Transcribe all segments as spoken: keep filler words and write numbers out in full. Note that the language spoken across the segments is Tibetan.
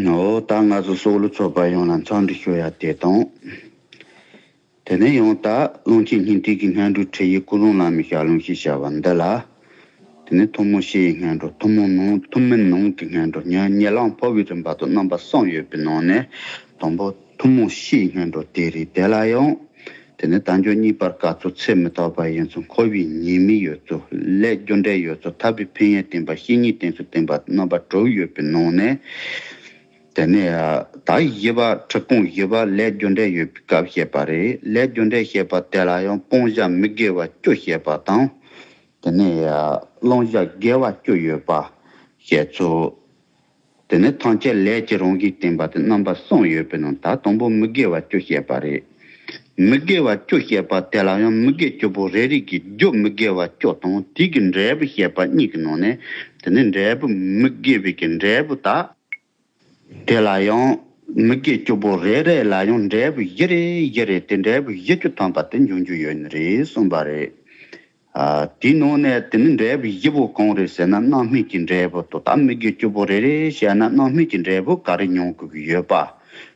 འོ་ད་ང་ཚོ་སྲོག་བླུ་ཚོགས་པ་ཡོངས་ལ་འཚམས་འདྲི་ཞུ་ཡ་དེ་དང་། དེ་ནས་ཡང་ད་ཀློང་ཆེན་སྙིང་ཐིག་གི་སྔ་འགྲོའི་ཁྲིད་ཡིག་ཀུན་བཟང་བླ་མའི་ཞལ་ལུང་ཞེས་བྱ་བ་འདི་ལ། དེ་ནས་ཐུན་མོང་བཤད་ཡི་སྔ་འགྲོ། ཐུན་མོང་ནང་ཐུན་མིན་ནང་གི་སྔ་འགྲོ། ཉེ་ཉེ་ལམ་འཕོ་བའི་རིམ་པ་དང་རྣམ་པ་གསུམ་ཡོད་པའི་ནང་ནས་དང་པོ་ཐུན་མོང་བཤད་ཡི་སྔ་འགྲོ་དེ་རེད། དེ་ལ་ཡང་དེ་ནས་དལ་འབྱོར་རྙེད་པར་དཀའ་ཚུལ། ཚེ་མི་རྟག་པ་ཡིན་ཚུལ། འཁོར་བའི་ཉེས་དམིགས་ཡོད་ཚུལ། ལས་རྒྱུ་འབྲས་ཡོད་ཚུལ། ཐར་པའི་ཕན་ཡོན་བསྟན་པ། བཤེས་གཉེན་བསྟེན་ཚུལ་བསྟན་པ་རྣམ་པ་དྲུག་ཡོད་པའི་ནང་ནས། དེ་ནས་ད་བཞི་པ། ཁྲིད་སྐོང་བཞི་པ་ལས་རྒྱུ་འབྲས་ཡོད་པའི་སྐབས་བཤད་པ་རེད། ལས་རྒྱུ་འབྲས་བཤད་པ་དེ་ལ་ཡང་སྤོང་བྱ་མི་དགེ་བ་བཅུ་བཤད་པ་དང་། དེ་ནས་བླང་བྱ་དགེ་བ་བཅུ་ཡོད་པ་བཤད་ཚུལ། དེ་ནས་ཐམས་ཅད་ལས་ཀྱི་རང་བཞིན་བསྟན་པ་དེ་རྣམ་པ་གསུམ་ཡོད་པའི་ནང་ད་དང་པོ་མི་དགེ་བ་བཅུ་བཤད་པ་རེད། མི་དགེ་བ་བཅུ་བཤད་པ་དེ་ལ་ཡང་མི་དགེ་བཅུ་པོ་རེ་རེ་གི་རྒྱུ་མི་དགེ་བ་བཅུ་དང་དེ་གི་འབྲས་བུ་བཤད་པ་གཉིས་ཀྱི་ནང་ནས། དེ་ནས་འབྲས་བུ་མི་དགེ་བའི་གི་འབྲས་བུ་ད། དེ་ལ་ཡང་མི་དགེ་བཅུ་པོ་རེ་རེ་ལ་ཡང་འབྲས་བུ་བཞི་རེ་བཞི་རེ་སྟེ་འབྲས་བུ་བཞི་བཅུ་ཐམ་པ་དེ་འབྱུང་རྒྱུ་ཡོད་ནི་རེད་གསུངས་པ་རེད། ཨ། དེའི་ནང་ནས་དེ་ནི་འབྲས་བུ་བཞི་པོ་གང་རེད་ཟེར་ན། རྣམ་སྨིན་གྱི་འབྲས་བུ་དང་། ད་མི་དགེ་བཅུ་པོ་རེ་རེ་བཤད་ན་རྣམ་སྨིན་གྱི་འབྲས་བུ་ག་རེ་མྱོང་དགོས་ཀྱི་ཡོད་པ།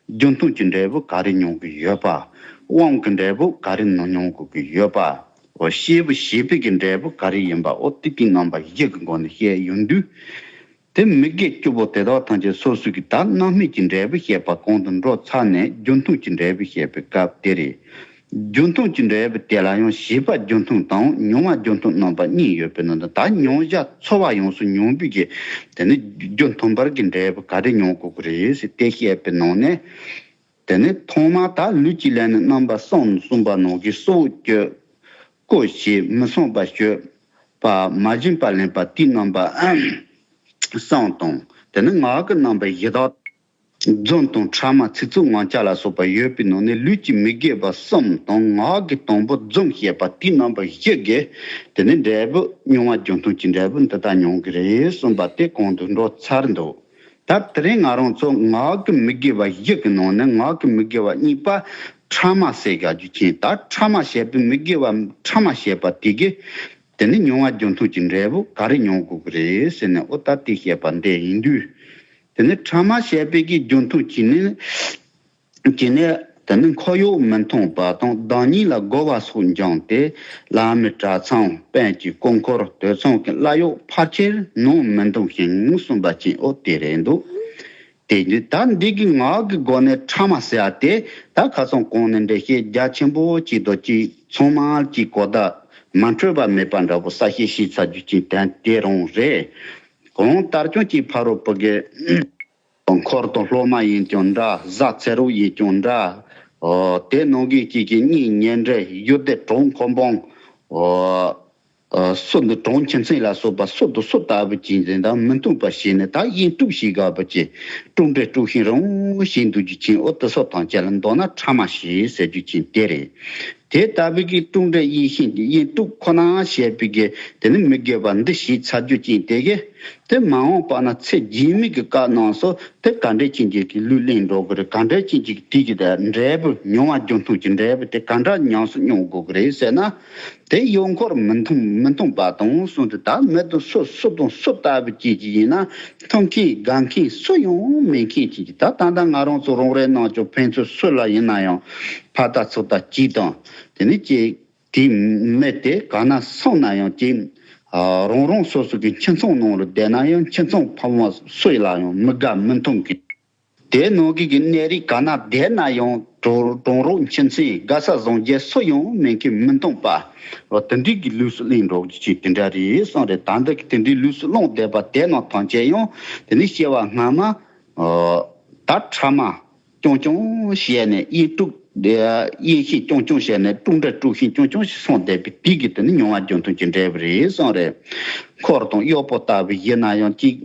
རྒྱུ་མཐུན་གྱི་འབྲས་བུ་ག་རེ་མྱོང་གི་ཡོད་པ། དབང་གི་འབྲས་བུ་ག་རེ་མྱོང་དགོས་ཀྱི་ཡོད་པ། འོ་སྐྱེས་བུ་བྱེད་པའི་གི་འབྲས་བུ་ག་རེ་ཡིན་པ། འོ་དེ་གི་རྣམ་པ་བཞི་གི་སྒོ་ནས་བཤད་ཡོང་དུས། དེ་མི་དགེ་བཅུ་པོ་དེ་དག་ཐམས་ཅད་སོ་སོ་གི་ད་རྣམ་སྨིན་གྱི་འབྲས་བུ་བཤད་པ་གོང་དུ་འགྲོ་ཚར་ནས་རྒྱུ་མཐུན་གྱི་འབྲས་བུ་བཤད་པའི་སྐབས་དེ་རེད། རྒྱུ་མཐུན་གྱི་འབྲས་བུ་དེ་ལ་ཡང་བྱིས་པ་རྒྱུ་མཐུན་དང་མྱོང་བ་རྒྱུ་མཐུན་རྣམ་པ་གཉིས་ཡོད་པའི་ནང་དུ། ད་མྱོང་བྱ་ཚོར་བ་ཡོངས་སུ་མྱོང་བའི་གི་དེ་ནི་རྒྱུ་མཐུན་པར་གྱི་འབྲས་བུ་ག་རེ་མྱོང་དགོས་ཀྱི་རེད་ཟེར་དེ་བཤད་པའི་ནང་ནས། དེ་ནི་ཐོག་མ་ད་ལུས་ཀྱི་ལས་ནི་རྣམ་པ་གསུམ་གསུངས་པ་ནང་གི་སྲོག་གཅོད། རྐུ་བྱེད། མི་བསྲུང་བ་སྤྱོད་པ། མ་བྱིན་པ་ལེན་པ་དེའི་རྣམ་པ་གསུམ་དང་། དེ་ནི་ངག་གི་རྣམ་པ་བཞི་དག། རྫུན་དང་ཕྲ་མ། ཚིག་རྩུབ། ངན་ལྕགས་ལ་སོགས་པ་ཡོད་པའི་ནང་ནས་ལུས་ཀྱི་མི་དགེ་བ་གསུམ་དང་ངག་གི་དང་པོ་རྫུན་བཤད་པ་དེའི་རྣམ་པ་བཞི་གིས་དེ་ནི་འབྲས་བུ་མྱོང་བ་རྒྱུ་མཐུན་གྱི་འབྲས་བུ་འདི་ལྟར་མྱོང་གི་རེད་གསུངས་པ་དེ་གོང་དུ་འགྲོ་ཚར་འདུག་ད་དེ་རིང་ང་རང་ཚོ་ངག་གི་མི་དགེ་བ་བཞི་གི་ནང་ནས་ངག་གི་མི་དགེ་བ་གཉིས་པ་ཕྲ་མ་ཟེར་བཞག་རྒྱུ་ཅན། ད་ཕྲ་མ་བཤད་པའི་མི་དགེ་བ་ཕྲ་མ་བཤད་པ་དེ་གིས་དེ་ནི་མྱོང་བ་རྒྱུ་མཐུན་གྱི་འབྲས་བུ་ག་རེ་མྱོང་དགོས་ཀྱི་རེད་ཟེར་ནས། འོ་ད་དེ་བཤད་པ་འདི་ཡིན་དུས། དེ་ནི་ཕྲ་མ་བཤད་པའི་གི་རྒྱུ་མཐུན་གྱི་ནི། གྱི་ནི་དེ་ནི་འཁོར་གཡོག་མི་མཐུན་པ་དང་བདག་ཉིད་ལ་རྒོལ་བ་སོགས་འབྱུང་སྟེ། བླ་མའི་གྲྭ་ཚང་། དཔོན་གྱི་སྐུ་འཁོར། དུད་ཚང་གི་བླ་གཡོག་ཕལ་ཆེར་ནང་མི་འདུ་ཞིང་གསུངས་པ་ཅན། འོ་དེ་རེད་འདུག་དེ་ནི་ད་འདི་གི་ངག་གི་སྒོ་ནས་ཕྲ་མ་ཟེར་བ་དེ་ད་ཁ་སང་གོང་ནས་འགྲེལ་བཤད་རྒྱ་ཆེན་པོ་ཅིག་དང་ཅིག་ཚང་མ་ཅིག་གོ་བརྡ་མ་འཕྲོད་པ་མེད་པ་འདྲ་པོ་གསལ་བཤད་བྱས་ཚར་རྒྱུ་ཅན་དེ་དེ་རང་རེད། གང་ལྟར་ཀྱང་ཅིག་ཕ་རོལ་པོ་གི་འཁོར་དང་སློབ་མ་ཡིན་ཀྱང་འདྲ། བཟའ་ཚེ་རོགས་ཡིན་ཀྱང་འདྲ། ཨོ། དེ་ནང་གི་གཅིག་གི་གཉེན་ཉེ་འབྲེལ། ཡུལ་སྡེ་གྲོང་ཁོམ་པོང་། ཨོ། ཨོ། སུ་འདི་གྲོང་ཁྱིམ་མཚེས་ལ་སོགས་པ་སུ་དང་སུ་ལྟ་བུ་ཅིག་འཛིན་དང་མི་མཐུན་པ་བྱས་ནས་ད་དབྱེན་དཀྲུག་བྱེད་དགའ་བ་ཅིག་དཀྲུག་འདྲེ་དཀྲུག་ཤིང་རང་བཞིན་འདུག་རྒྱུ་ཅན། འོ་དེ་སོགས་ཐམས་ཅད་ལ་མདོར་ན་ཕྲ་མ་བྱས་ཟེར་རྒྱུ་ཅན་དེ་རེད། དེ་ལྟ་བུའི་གི་དཀྲུག་འདྲེ་དབྱེན་ཤིང་དབྱེན་དཀྲུག་ཁོ་ན་བྱས་པའི་གི་དེ་ནི་མི་དགེ་བ་འདི་བྱས་ཚར་རྒྱུ་ཅན་དེ་གི། དེ་མ་འོངས་པ་ན་ཚེ་རྗེས་མའི་གི་སྐབས་ནང་སོ་དེ་ག་འདྲས་ཅན་གྱི་གི་ལུས་ལེན་འགྲོ་གི་རེད། ག་འདྲས་ཅན་གྱི་གི་དེ་གི་དེ་འབྲས་བུ་མྱོང་བ་རྒྱུ་མཐུན་གྱི་འབྲས་བུ་དེ་ག་འདྲ་ཉམས་སུ་མྱོང་དགོས་གི་རེད་ཟེར་ན། དེ་གཡོག་འཁོར་མི་མཐུན་མི་མཐུན་པ་དང་གསུངས་ཏེ། ད་མི་དང་སུ་སུ་དང་སུ་ལྟ་བུ་ཅན་གྱི་ཡིན་ན་མཐུན་མཁན་དགའ་མཁན་སུ་ཡང་མེད་མཁན་ཅན་གྱི། ད་ད་ལྟ་ང་རང་ཚོ་རང་རེ་ནང་ཆོ་ཕན་ཚུན་སུ་ལ་ཡིན་ན་ཡང་ཕ་ད་ཚུ་ད་གཅིག་དང་དེ་ནི་གཅིག་དེའི་མི་དེ་ག་ན་སོང་ན་ཡང་ཅིག་ཨ། རང་རང་སོ་སོ་གི་ཁྱིམ་ཚང་ནང་རུ་བསྡད་ན་ཡང་ཁྱིམ་ཚང་ཕ་མ་སུ་ལ་ཡང་མི་དགའ་མི་མཐུན་གི། དེ་ནང་གི་གི་གནས་རིགས་ག་ན་བསྡད་ན་ཡང་གྲོང་གྲོང་རོགས་ཁྱིམ་མཚེས་དགའ་ས་བཟང་རྒྱལ་སུ་ཡང་མེད་མཁན་མི་མཐུན་པ། འོ་དེ་འདྲའི་གི་ལུས་སུ་ལེན་འགྲོ་གི་ཅིག་དེ་འདྲ་རེད་གསུངས་རེད། ད་འདི་གི་དེ་འདྲའི་ལུས་སུ་བླངས་བསྡད་པ་དེ་རྣམས་ཐམས་ཅད་ཡང་དེ་ནི་སྐྱེ་བ་སྔ་མ། ཨོ། ད་ཕྲ་མ་རྐྱང་རྐྱང་བྱས་ནས་དབྱེན་དཀྲུག་དབྱེན་ཤིང་རྐྱང་རྐྱང་བྱས་ནས་དཀྲུག་འདྲེ་དཀྲུག་ཤིང་རྐྱང་རྐྱང་ཞིག་སོང་བསྡད་པའི་དུས་ཀྱི་དེ་ནི་མྱོང་བ་རྒྱུ་མཐུན་གྱི་འབྲས་བུ་རེད་གསུངས་རེད། འཁོར་དང་གཡོག་པོ་ལྟ་བུ་ཡིན་ན་ཡང་ཅིག་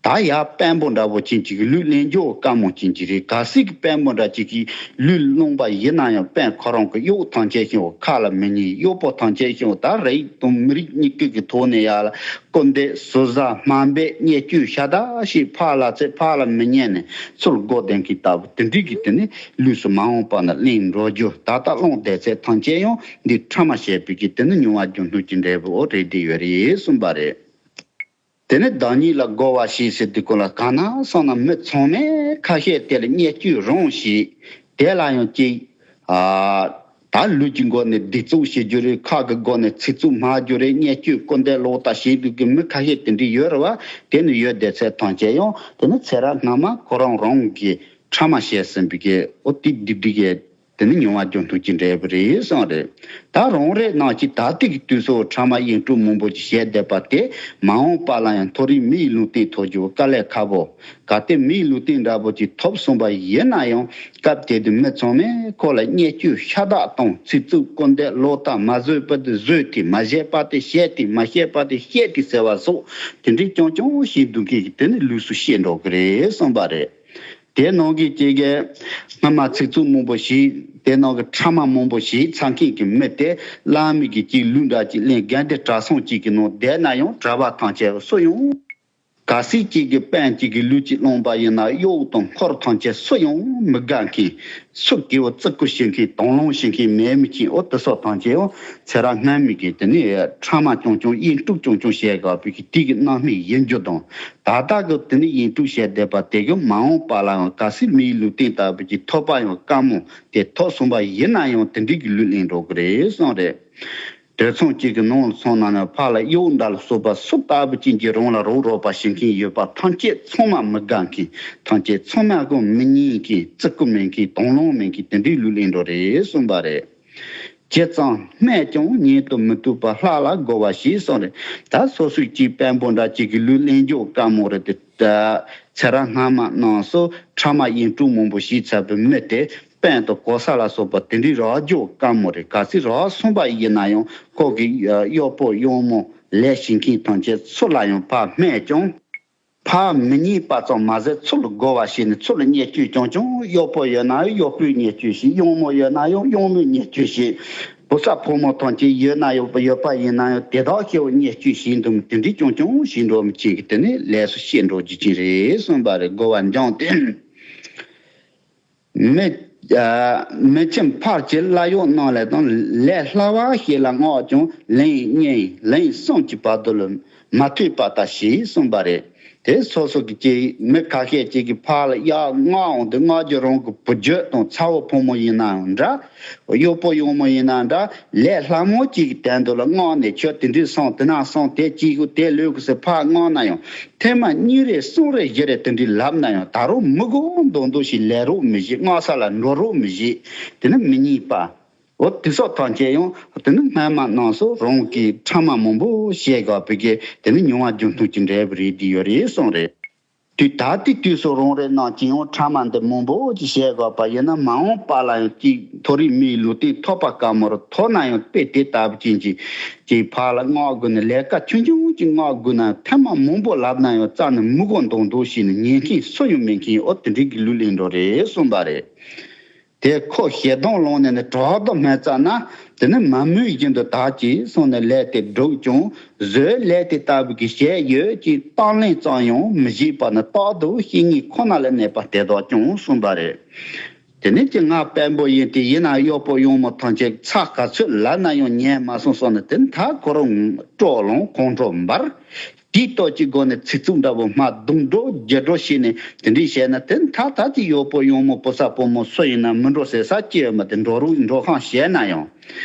ད་ཡ་དཔོན་པོ་འདྲ་བོ་ཅན་ཅིག་གི་ལུས་ལེན་རྒྱུ་དཀའ་མོ་ཅན་ཅིག་རེད། གལ་སྲིད་ཀྱི་དཔོན་པོ་འདྲ་ཅིག་གིས་ལུས་བླངས་པ་ཡིན་ན་ཡང་དཔོན་ཁོ་རང་གི་གཡོག་ཐམས་ཅད་ཤིང་བ་ཁ་ལ་མི་ཉན། གཡོག་པོ་ཐམས་ཅད་ཤིང་བ་ད་རིགས་དང་མི་རིགས་གཉིས་ཀ་གི་ཐོག་ནས་ཡ་ལ་སྐུར་འདེབས་ཟུར་ཟ་དམའ་འབེབས་བརྙས་བཅོས་ཤ་སྟག་ཞིག་ཕར་ལ་ཚེ་ཕར་ལ་མི་ཉན་ནས་ཚུར་མགོ་འདེང་གི་ལྟ་བུ་དེ་འདྲའི་གི་དེ་ནི་ལུས་སུ་མ་འོངས་པ་ན་ལེན་འགྲོ་རྒྱུ། ད་ལྟ་བླངས་བསྡད་ཚད་ཐམས་ཅད་ཡང་འདི་ཕྲ་མ་བཤད་པའི་གི་དེ་ནི་མྱོང་བ་རྒྱུ་མཐུན་གྱི་འབྲས་བུ་འོ་རེད་བསྡད་ཡོད་རེད་གསུངས་པ་རེད། དེ་ནས་བདག་ཉིད་ལ་བསྒོ་བ་བྱས་ཟེར་དུས་སྐོར་ལ། གང་ན་སོང་ན་མི་ཚང་མས་ཁ་ཤས་དེ་ལ་བརྙས་བཅོས་རང་བྱས། དེ་ལ་ཡང་ཅིག་ཨ་ད་ལུས་ཀྱི་སྒོ་ནས་སྡིགས་མཛུབ་བྱེད་རྒྱུ་རེད། ཁ་གི་སྒོ་ནས་ཚིག་རྩུབ་སྨྲ་རྒྱུ་རེད། བརྙས་བཅོས་སྐུར་འདེབས་ལོག་ལྟ་བྱེད་དུས་ཀྱི་མི་ཁ་ཤས་དེ་འདྲ་ཡོད་རེད་བ། དེ་ནི་ཡོད་བསྡད་ཚད་ཐམས་ཅད་ཡང་དེ་ནི་ཚེ་རབས་སྔ་མ་ཁོ་རང་རང་གི་ཕྲ་མ་བྱས་ཟིན་པའི་གི་འོ་དེ་སྡིག་སྒྲིབ་ཀྱི་དེ་ནི་མྱོང་བ་རྒྱུ་མཐུན་གྱི་འབྲས་བུ་རེད་གསུངས་རེད། ད་རང་རེ་ནང་གི་ད་ལྟའི་གི་དུས་སུ་ཕྲ་མ་གཡུལ་འགྲོ་མང་པོ་ཅིག་བྱས་བསྡད་པ་དེ་མ་འོངས་པ་ལ་ཡང་མཐོ་རིས་མིའི་ལུས་རྟེན་ཐོབ་རྒྱུ་དཀའ་ལས་ཁག་པོ། གལ་ཏེ་མིའི་ལུས་རྟེན་འདྲ་པོ་ཅིག་ཐོབ་སོང་པ་ཡིན་ན་ཡང་། སྐབས་དེ་དུས་མི་ཚང་མས་ཁོ་ལ་བརྙས་བཅོས་ཤ་སྟག་དང་ཚིག་རྩུབ་སྐུར་འདེབས་ལོག་ལྟ། མ་བཟོད་པ་དེ་བཟོད་དེ། མ་བཤད་པ་དེ་བཤད་དེ། མ་བཤད་པ་དེ་བཤད་དེ་ཟེར་བ་སོགས་དེ་འདྲའི་རྐྱང་རྐྱང་བྱེད་འདུག་མཁན་གྱི་དེ་ནི་ལུས་སུ་ཤེས་འགྲོ་གི་རེད་གསུངས་པ་རེད། དེ་ནང་གི་ཅིག་གི་སྔ་མ་ཚིག་རྩུབ་མང་པོ་བྱས། དེ་ནང་གི་ཕྲ་མ་མང་པོ་བྱས་ཚར་མཁན་གྱི་མི་དེ་བླ་མའི་གི་ཅིག་ལུས་འདྲ་ཅིག་ལེན། དགེ་འདུན་གྲྭ་ཚང་ཅིག་གི་ནང་བསྡད་ན་ཡང་གྲྭ་པ་ཐམས་ཅད་སུ་ཡང་། གལ་སྲིད་ཅིག་གི་དཔོན་ཅིག་གི་ལུས་ཅིག་བླངས་པ་ཡིན་ན་གཡོག་དང་འཁོར་ཐམས་ཅད་སུ་ཡང་མི་དགའ་མཁན། སུ་གིས་འོ་བརྩི་བཀུར་བྱེད་མཁན། དང་བླངས་བྱེད་མཁན་མེད་མི་ཅིག་འོ་དེ་སོགས་ཐམས་ཅད་ཡང་ཚེ་རབས་སྔ་མའི་གི་དེ་ནི་ཕྲ་མ་རྐྱང་རྐྱང་གཡུལ་འགྲོ་རྐྱང་རྐྱང་བྱས་དགོས་པའི་གི་དེ་གི་རྣམ་སྨིན་ཡིན་རྒྱུ་དང་། ད་ལྟ་གི་དེ་ནི་གཡུལ་འགྲོ་བྱས་བསྡད་པ་དེ་གི་མ་འོངས་པ་ལའང་གལ་སྲིད་མིའི་ལུས་རྟེན་ལྟ་བུ་ཅིག་ཐོབ་པ་ཡང་དཀའ་མོ་དེ་ཐོབ་སོང་པ་ཡིན་ན་ཡང་དེ་འདྲའི་གི་ལུས་ལེན་འགྲོ་གི་རེད་གསུངས་རེད། གྲྭ་ཚང་གཅིག་གི་ནང་ལ་སོང་ན་ནི་ཕར་ལ་གཡོག་འདྲ་ལ་སོགས་པ་སུ་ལྟ་བུ་ཅན་གྱིས་རང་ལ་རོགས་རོགས་པ་བྱེད་མཁན་ཡོད་པ་ཐམས་ཅད་ཚང་མ་མི་དགའ་མཁན། ཐམས་ཅད་ཚང་མ་གི་མི་ཉན་མཁན། བརྩི་བཀུར་མེད་མཁན། དང་བླངས་མེད་མཁན་དེ་འདྲའི་ལུས་ལེན་འགྲོ་རེད་གསུངས་པ་རེད། བྱས་ཙང་སྨྲས་ཀྱང་ཉན་དུ་མི་བཏུབ་པ་ལྷ་ལ་བསྒོ་བ་བྱས་གསུངས་རེད། ད་སོ་སོའི་གཅིག་དཔོན་པོ་འདྲ་གཅིག་གི་ལུས་ལེན་རྒྱུ་དཀའ་མོ་རེད་དེ། ད་ཚེ་རབས་སྔ་མ་རྣམས་སུ་ཕྲ་མ་གཡུལ་འགྲོ་མང་པོ་བྱས་ཚར་བའི་མི་དེ་དཔོན་དང་གོ་ས་ལ་སོགས་པ་དེ་འདྲའི་རག་རྒྱུ་དཀའ་མོ་རེད། གལ་སྲིད་རག་སོང་པ་ཡིན་ན་ཡང་ཁོ་གི་གཡོག་པོ་གཡོག་མོ་ལས་བྱེད་མཁན་ཐམས་ཅད་ཚུར་ལ་ཡང་ཕར་སྨྲས་ཀྱང་། ཕར་མི་ཉན་པ་ཙམ་མ་ཟད་ཚུར་ལ་བསྒོ་བ་བྱས་ནས་ཚུར་ལ་བརྙས་བཅོས་རྐྱང་རྐྱང་། གཡོག་པོ་ཡོད་ན་ཡང་གཡོག་པོས་བརྙས་བཅོས་བྱས། གཡོག་མོ་ཡོད་ན་ཡང་གཡོག་མོས་བརྙས་བཅོས་བྱས། བུ་ཚ་ཕོ་མོ་ཐམས་ཅད་ཡོད་ན་ཡོད་པ་ཡོད་པ་ཡིན་ན་ཡང་དེ་དག་སྐྱེ་བོ་བརྙས་བཅོས་བྱས་འདུག་དེ་འདྲའི་རྐྱང་རྐྱང་བྱས་འགྲོ་མི་བྱེད་ཀྱི་དེ་ནི་ལས་སུ་སྐྱེས་འགྲོ་རྒྱུ་ཅན་རེད་གསུངས་པ་རེད། བསྒོ་བ་འཇོམས་ཏེ། མི་ཨ་མི་ཁྱིམ་ཕར་གྱི་བླ་གཡོག་རྣམས་ལ་དང་ལས་སླ་བ་ཞིག་ལ་བསྔགས་ཀྱང་ལན་གཉིས་ལན་གསུམ་གྱི་བར་དུ་ལ་མ་ཐོས་པ་ལྟར་བྱས་གསུངས་པ་རེད། དེ་སོ་སོ་གི་ཅིག་མི་ཁ་ཤས་ཅིག་གིས་ཕར་ལ་ཡར་བསྔགས་འོང་དུས་བསྔགས་རྒྱུ་རང་གི་བུ་རྒྱུད་དང་ཚ་བོ་ཕོ་མོ་ཡིན་ནའང་འདྲ། གཡོག་པོ་གཡོག་མོ་ཡིན་ན་འདྲ། ལས་སླ་མོ་གཅིག་གི་དོན་དུ་ལ་བསྔགས་ནས་ཁྱོད་དེ་འདྲས་སོང་དེ་ན་སོང་དེ་གཅིག་གི་དེ་ལོས་གི་ཟེར་ཕར་བསྔགས་ན་ཡང་ཐེངས་མ་གཉིས་རེ་གསུམ་རེ་བཞི་རེ་དེ་འདྲས་ལབ་ན་ཡང་ད་རུང་མི་གོ་མདོག་མདོག་ཞིག་ལས་རོགས་མི་བྱེད། བསྔགས་ས་ལ་འགྲོ་རོགས་མི་བྱེད། དེ་ནི་མི་ཉན་པ། འོ་དེ་སོགས་ཐམས་ཅད་ཡང་དེ་ནི་སྔ་མ་རྣམས་སུ་རང་གིས་ཕྲ་མ་མང་པོ་བྱས་དགོས་པའི་གི་དེ་ནི་མྱོང་བ་རྒྱུ་མཐུན་གྱི་འབྲས་བུ་རེད་དེ་ཡོད་རེད་གསུངས་རེད། དུས་ད་ལྟའི་དུས་སུ་རང་རེ་རྣམས་ཀྱིས་ཡང་ཕྲ་མ་འདི་མང་པོ་ཅིག་བྱས་དགོས་པ་ཡིན་ན་མ་འོངས་པ་ལ་ཡང་ཅིག་མཐོ་རིས་མིའི་ལུས་རྟེན་ཐོབ་པ་དཀའ་མོ་རུ་ཐོབ་ན་ཡང་དཔེ་དེ་ལྟ་བུ་ཅན་གྱི་ཅིག་ཕར་ལ་བསྔགས་དགོས་ན་ལས་ཀ་ཆུང་ཆུང་ཅིག་བསྔགས་དགོས་ན་ཐེངས་མ་མང་པོ་ལབ་ན་ཡང་རྩ་ནས་མི་གོ་མདོག་མདོག་བྱས་ནས་ཉན་མཁན་སུ་ཡང་མེད་མཁན་འོ་དེ་འདྲའི་གི་ལུས་ལེན་འགྲོ་རེད་གསུངས་པ་རེད། དེ་ཁོ་ཞེ་སྡང་ལངས་ནས་ནི་གྲོགས་དང་སྨད་ཙ་ན། དེ་ནི་མ་མོས་བཞིན་དུ་བདག་གིས་གསུངས་ནས་ལས་དེ་བསྒྲུབས་ཀྱང་བཟོད་ལས་དེ་ལྟ་བུ་གི་བྱས་ཡོད་ཅེས་གཏམ་གླེང་ཙམ་ཡང་མི་བྱེད་པ་ནི་རྟག་ཏུ་བཤེས་གཉེན་ཁོ་ན་ལ་གནས་པ་དེ་དག་ཀྱང་གསུངས་པ་རེད། དེ་ནི་ཅི་ང་དཔོན་པོ་ཡིན་ཏེ་ཡིན་ན་གཡོག་པོ་གཡོག་མོ་ཐམས་ཅད་ཚ་ག་ཚོད་ལབ་ན་ཡང་ཉན་མ་སོང་སོང་ནས་དེ་མཐའ་ཁོ་རང་སྤྲོ་ལངས་ཁོང་ཁྲོ་འབར། དེའི་སྟོབས་ཀྱི་སྒོ་ནས་ཚིག་རྩུབ་འདྲ་བོ་སྨྲ་རྡུང་འགྲོ་རྒྱུ་འགྲོ་བྱས་ནས་དེ་འདྲས་བྱས་ན་དེ་མཐའ་ཐག་གི་གཡོག་པོ་གཡོག་མོ་བུ་ཚ་བུ་མོ་སུ་ཡིན་ན་མི་འགྲོ་ཟེར་ས་ཅི་ཡོད་མ་དེ་འགྲོ་རུང་འགྲོ་ཁང་བྱས་ན་ཡང་།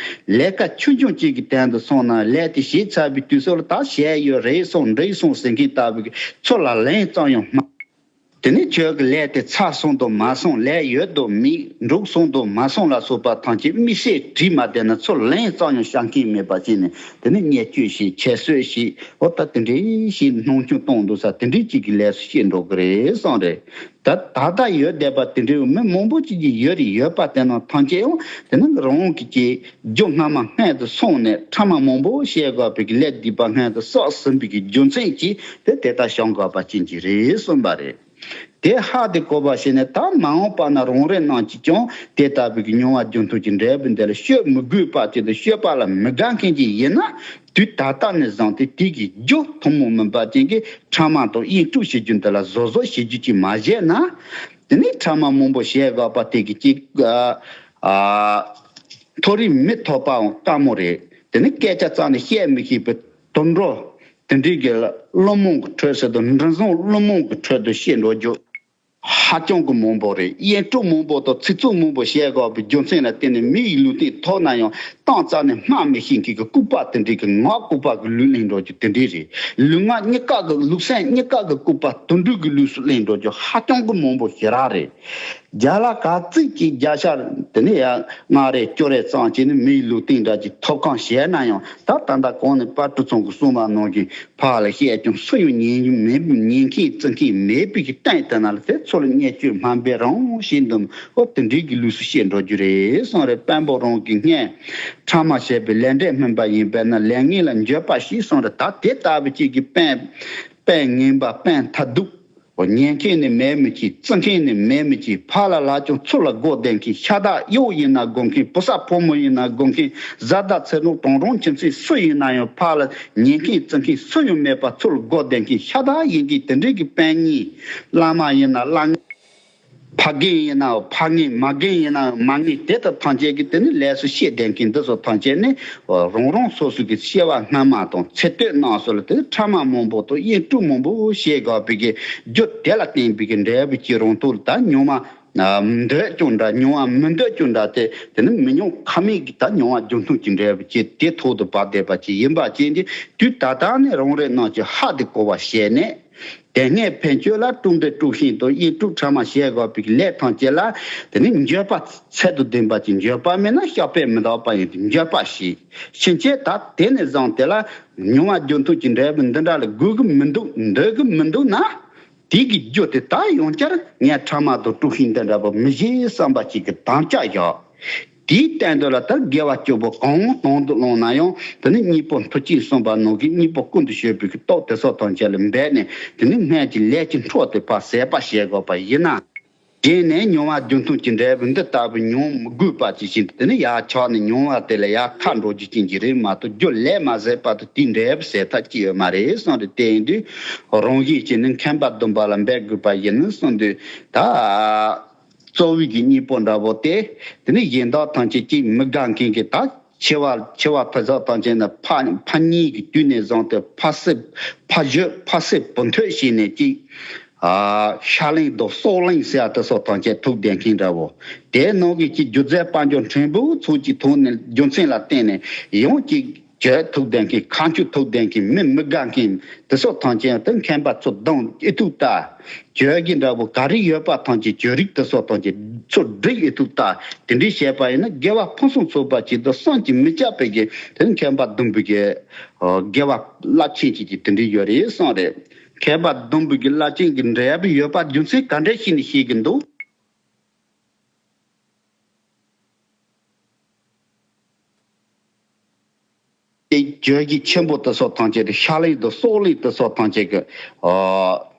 ལས་ཀ་ཆུང་ཆུང་གཅིག་གི་དོན་དུ་སོང་ན་ལས་དེ་བྱས་ཚར་བའི་དུས་ཚོད་ལ་ད་བྱས་ཡོད་རེད་སོང་འགྲིག་སོང་ཟེར་མཁན་ལྟ་བུའི་ཚུར་ལ་ལན་ཙམ་ཡང་སྨྲ། དེ་ནས་ཁྱོད་ཀྱི་ལས་དེ་ཚར་སོང་དང་མ་སོང་ལས་ཡོད་དང་མེད་འགྲུབ་སོང་དང་མ་སོང་ལ་སོགས་པ་ཐམས་ཅད་དམིགས་བསལ་དྲིས་མ་བསྡད་ན་ཚུར་ལན་ཙམ་ཡང་བྱ་མཁན་མེད་པ་བྱས་ནས་དེ་ནས་བརྙས་བཅོས་བྱས་ཁྱད་གསོད་བྱས་འོ་ད་དེ་འདྲའི་ཞིག་སྣང་ཆུང་གཏོང་འདུག་ས་དེ་འདྲའི་གཅིག་གི་ལས་སུ་སྐྱེས་འགྲོ་གི་རེད་བསམ་རེད། ད་ད་ལྟ་ཡོད་བསྡད་པ་དེ་འདྲའི་མི་མང་པོ་ཅིག་གིས་ཡོད་རེད། ཡོད་པ་དེ་རྣམས་ཐམས་ཅད་ཡང་དེ་ནི་རང་གི་ཀྱི་རྒྱུ་སྔ་མ་སྔོན་དུ་སོང་ནས་ཕྲ་མ་མང་པོ་བཤད་དགོས་པའི་གི་ལས་སྡིག་པ་སྔོན་དུ་བསགས་ཟིན་པའི་གི་རྒྱུ་མཚན་གྱིས་དེ་དེ་ལྟར་བྱུང་དགོས་པ་ཅན་གྱི་རེད་གསུངས་པ་རེད། དེ་ཧ་དེ་གོ་བ་ཞིག་ནས་ད་མ་འོངས་པ་ན་རང་རེ་རྣམས་ཀྱིས་ཀྱང་དེ་ལྟ་བུའི་གི་མྱོང་བ་རྒྱུ་མཐུན་གྱི་འབྲས་བུ་འདི་ལ་སྤྱོད་མི་དགོས་པ་ཅིག་ཏུ་སྤྱོད་པ་ལ་མི་དགའ་མཁན་ཅིག་ཡིན་ན་དུས་ད་ལྟ་ནས་བཟུང་སྟེ་དེ་གི་རྒྱུ་ཐུན་མོང་མིན་པ་ཅན་གྱི་ཕྲ་མ་དང་དབྱེ་དཀྲུག་བྱེད་རྒྱུ་འདི་ལ་བཟོ་བཟོ་བྱེད་རྒྱུ་ཅིག་མ་བྱས་ན། དེ་ནས་ཕྲ་མ་མང་པོ་བཤད་དགོས་པ་དེ་གི་ཅིག་ཨ་ཨ་མཐོ་རིས་མི་ཐོབ་པའང་དཀའ་མོ་རེད། དེ་ནས་སྐད་ཆ་རྩ་ནས་བཤད་མི་ཤེས་པའི་དུད་འགྲོ། དེ་འདྲའི་གི་བླུན་རྨོངས་ཀྱི་ཁྲོད་ཟེར་དང་མགྲིན་བཟང་བླུན་རྨོངས་ཀྱི་ཁྲོད་དུ་བཤད་འགྲོ་རྒྱུ་ཧ་ཅང་གི་མང་པོ་རེད། དབྱིན་དཀྲུག་མང་པོ་དང་ཚིག་རྩུབ་མང་པོ་བཤད་དགོས་པའི་རྒྱུ་མཚན་ལ་བརྟེན་ནས་མི་ཡི་ལུས་སྟེང་ཐོག་ན་ཡང་གཏམ་རྩ་ནས་སྨྲ་མི་ཤེས་མཁན་གྱི་ལྐུགས་པ་དེ་འདྲའི་གི་ངག་ལྐུགས་པ་གི་ལུས་གླེང་འགྲོ་རྒྱུ་དེ་འདྲའི་རེད། ལུས་ངག་གཉིས་ཀ་གི་ལུས་སེམས་གཉིས་ཀ་གི་ལྐུགས་པ་དུད་འགྲོ་གི་ལུས་སུ་གླེང་འགྲོ་རྒྱུ་ཧ་ཅང་གི་མང་པོ་ཞེ་དྲག་རེད། རྒྱ་ལ་ག་ཚིག་གིས་རྒྱ་ཤར་དེ་ནས་ཡང་ལྔ་རེ་བཅུ་རེ་ཙམ་བྱས་ནས་མི་ཡི་ལུས་སྟེང་འདྲ་ཅིག་ཐོབ་ཁམས་བྱས་ན་ཡང་ད་ད་ལྟ་གོང་ནས་དཔལ་སྤྲུལ་ཚང་གིས་གསུངས་པ་ནང་བཞིན་ཕར་ལ་བཤད་ཀྱང་སུ་ཡང་ཉན་རྒྱུ་མེད། ཉན་མཁན་བརྩི་མཁན་མེད་པའི་གི་སྟེང་དེ་ན་ལ་དེ་ཚོ་ལ་བརྙས་བཅོས་སྨན་པའི་རང་བཞིན་དུ་ཨོ་དེ་འདྲའི་གི་ལུས་སུ་བཤད་འགྲོ་རྒྱུ་རེད་གསུངས་རེད། དཔོན་པོ་རང་གི་སྔས་ཕྲ་མ་བྱས་པའི་ལས་འབྲས་སྨིན་པ་ཡིན་པས་ན་ལས་ངན་ལ་འགྱོད་པ་ཞིག་གསུངས་རེད། ད་དེ་ལྟ་བུ་ཅིག་གི་དཔོན་དཔོན་ངན་པ་དཔོན་ཐ་དུག་ཉན་མཁན་ནི་མེད་མི་གཅིག་བརྩི་མཁན་ནི་མེད་མི་གཅིག་ཕར་ལ་ལབ་ཀྱང་ཚུར་ལ་སྒོ་བསྡད་མཁན། ཤ་སྟག་གཡོག་ཡིན་ན་དགོས་མཁན། བུ་ཚ་ཕོ་མོ་ཡིན་ན་དགོས་མཁན། བཟའ་ཟླ་ཚེ་སྲོག་གྲོང་རོང་ཁྱིམ་མཚེས་སུ་ཡིན་ན་ཡང་ཕར་ལ་ཉན་མཁན་བརྩི་མཁན་སུ་ཡང་མེད་པར་ཚུར་ལ་སྒོ་བསྡད་མཁན་ཤ་སྟག་ཡིན་མཁན་དེ་འདྲའི་གི་དཔོན་ངན། བླ་མ་ཡིན་ན་བླ་ངན། ཕ་རྒན་ཡིན་ན་ཕ་ངན། མ་རྒན་ཡིན་ན་མ་ངན། དེ་དག་ཐམས་ཅད་ཀྱིས་དེ་ནི་ལས་སུ་བཤད་བསྡད་མཁན་འདི་ཚོ་ཐམས་ཅད་ནི་རང་རང་སོ་སོ་གི་སྐྱེ་བ་སྔ་མ་དང་ཚེ་སྟོད་གནས་སོགས་ལ་དེ་ཕྲ་མ་མང་པོ་དང་དབྱེན་དཀྲུག་མང་པོ་བྱེད་དགོས་པའི་གི་རྒྱུ་དེ་ལ་བརྟེན་པའི་གི་འབྲས་བུ་གཅིག་རང་ཐོག་ལ་ད་མྱོང་བ་འདོད་ཀྱང་འདྲ། མྱོང་བ་མི་འདོད་ཀྱང་འདྲ། དེ་དེ་ནི་མི་མྱོང་ཁ་མེད་ཀྱི་ད་མྱོང་བ་རྒྱུ་མཐུན་གྱི་འབྲས་བུ་ཅིག་དེ་ཐོག་ཏུ་བབས་བསྡད་པ་ཅིག་ཡིན་པ་ཅན་གྱི་དུས་ད་ལྟ་ནས་རང་རེ་རྣམས་ཀྱི་ཧ་དེ་གོ་བ་བྱས་ནས། དེ་སྔའི་ཕན་ཆོད་ལ་དཀྲུག་འདྲེ་དཀྲུག་ཤིང་དང་དབྱེན་དཀྲུག་ཕྲ་མ་བྱེད་དགོས་པའི་ལས་ཐམས་ཅད་ལ་དེ་ནི་འགྱོད་པ་ཚད་དུ་ལྡན་པ་ཅིག་འགྱོད་པ་མེད་ན་བཤགས་པས་མི་འདག་པ་ཡིན་ཏེ་འགྱོད་པ་ཞེས། ཕྱིན་ཆད་ད་དེ་ནས་བཟུང་དེ་ལ་མྱོང་བ་རྒྱུ་མཐུན་གྱི་འབྲས་བུ་འདི་འདྲ་ལ་དགོས་ཀྱི་མི་འདུག་འདོད་ཀྱི་མི་འདུག་ན། དེ་གི་རྒྱུ་དེ་ད་ཡང་བསྐྱར་ངས་ཕྲ་མ་དང་དཀྲུག་ཤིང་འདི་འདྲ་པོ་མི་བྱེད་བསམ་པ་ཅིག་གི་དམ་བཅའ་བཞག་དེའི་སྟེང་དུ་ལ་ད་དགེ་བ་བཅུ་པོ་གང་དང་དུ་བླངས་ན་ཡང་དེ་ནི་གཉེན་པོ་མཐུ་ཆེན་གསུངས་པ་ནང་གི་གཉེན་པོ་ཀུན་ཏུ་སྤྱོད་པའི་གི་སྟོབས་དེ་སོགས་ཐམས་ཅད་ལ་འབད་ནས་དེ་ནི་སྔོན་གྱི་ལས་ཀྱི་འཕྲོ་དེ་ཕར་ཟད་པ་བྱེད་དགོས་པ་ཡིན་ན། རྗེས་ནས་མྱོང་བ་རྒྱུ་མཐུན་གྱི་འབྲས་བུ་འདི་ལྟ་བུ་མྱོང་མི་དགོས་པ་ཅིག་བཞིན་དུ་དེ་ནི་ཡར་ཆགས་ནས་མྱོང་བ་དེ་ལ་ཡར་ཁ་འགྲོ་རྒྱུ་ཅན་གྱི་རེད་མ་གཏོགས་རྒྱུ་ལས་མ་ཟད་བར་དུ་དེའི་འབྲས་བུ་ཟད་ཐབས་ཅིག་ཡོད་མ་རེད་གསུངས་ཏེ། དེ་ཡིན་དུས་རང་བཞིན་གྱིས་ནི་མཁན་པ་སྡོམ་པ་ལ་འབད་དགོས་པ་ཡིན་གསུངས་དུས་ད། གཙོ་བོའི་གི་གཉེན་པོ་འདྲ་པོ་དེ། དེ་ནི་གཞན་དག་ཐམས་ཅད་ཀྱིས་མི་དགའ་མཁན་གྱི་ད་འཆི་བ་འཆི་བ་ཕུན་ཚོགས་ཐམས་ཅད་ནི་ཕ་ཕ་ཉིད་ཀྱི་དུས་ནས་བཟུང་སྟེ་ཕ་སྲི་ཕ་བཞོད་ཕ་སྲི་བུ་མཐུད་བྱས་ནས་ཀྱི། ཨ་ཤ་གླིང་དང་སྲོག་གླིང་ཟེར་ཡ་དེ་སོགས་ཐམས་ཅད་ཐུག་བསྡད་མཁན་འདྲ་པོ། དེའི་ནང་གི་ཀྱི་སྒྱུ་རྩལ་དཔལ་འབྱོར་ཕྲན་བུ་ཚོ་ཀྱི་ཐོག་ནས་རྒྱུ་མཚན་ལ་བརྟེན་ནས་ཡང་ཀྱི། གྱོད་ཐུག་ལྡན་མཁན། ཁ་མཆུ་ཐུག་ལྡན་མཁན། མི་མི་དགའ་མཁན་དེ་ཚོ་ཐམས་ཅད་དེ་མཁན་པ་ཚོ་གདོང་ཨེ་ཐུག་ལྟ། གྱོད་ཀྱི་འདྲ་པོ་ག་རེ་ཡོད་པ་ཐམས་ཅད་གྱོད་རིགས་དེ་ཚོ་ཐམས་ཅད་ཚུར་སྒྲིག་ཨེ་ཐུག་ལྟ། དེ་འདྲའི་བྱས་པ་ཡིན་ན་དགེ་བ་ཕུན་སུམ་ཚོགས་པ་ཅིག་དང་བསམ་གྱིས་མི་ཁྱབ་པའི་གི་དེ་མཁན་པ་སྡོམ་པའི་གི་དགེ་བ་རླབས་ཆེན་ཅིག་གི་དེ་འདྲའི་ཡོད་རེད་གསུངས་རེད། མཁན་པ་སྡོམ་པའི་གི་རླབས་ཆེན་གྱི་འབྲས་བུ་ཡོད་པ་རྒྱུ་མཚན་ག་འདྲ་ཞིག་ནས་ཤེས་ཀྱི་འདུག་དེ་གྱོད་ཀྱི་ཆེན་པོ་དེ་ཚོ་ཐམས་ཅད་དེ་ཤ་གླིང་དང་སྲོག་གླིང་དེ་ཚོ་ཐམས་ཅད་ཀྱི་ཨ་